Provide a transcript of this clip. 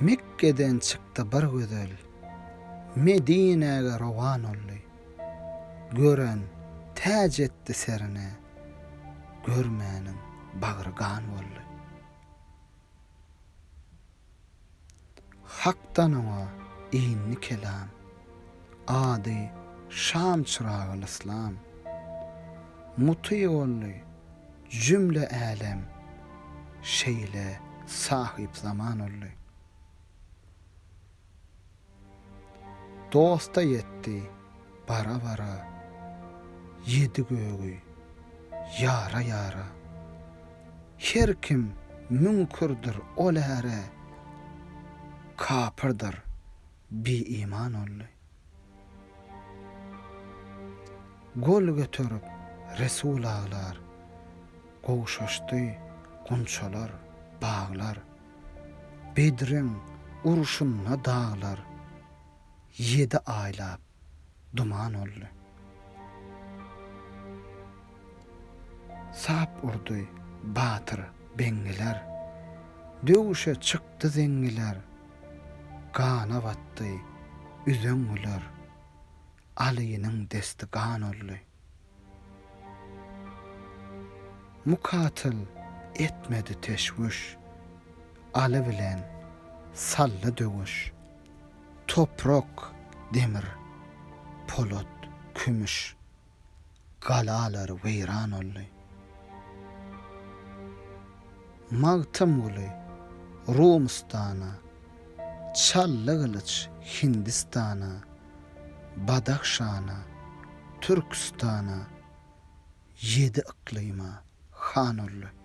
Mekgeden çykdy bir gözel, Medinäge rowan oldy. Gören täç etdi serine, Görmäniň bagry gan boldy. Hakdan oňa indi kelam, Ady Şam çyragyl-yslam. Mutyg boldy jümle älem, Şeýle sahypzaman oldy. Dosta ýetdi bara-bara, Ýedi gögi ýara-ýara. Her kim müňkürdir ol äre, Kapyrdyr, bi-iman oldy. Gol göterip Resul aglar, Gowşaşdy gunçalar, baglar. Bedriň urşunda daglar ýedi aýlap duman oldy. Sap urdy batyr beňňiler, Döwüşe çykdy zeňňiler, Gana batdy üzeňňiler, Alynyň desti gan oldy. Mukatyl etmedi teşwüş, Aly bilen saldy döwüş. Toprak, demir, polat, kümüş, Galalar weýran oldy. Magtymguly Rumystana, Çally gylyç Hindistana, Badahşana, Türküstana, Ýedi yklyma han oldy.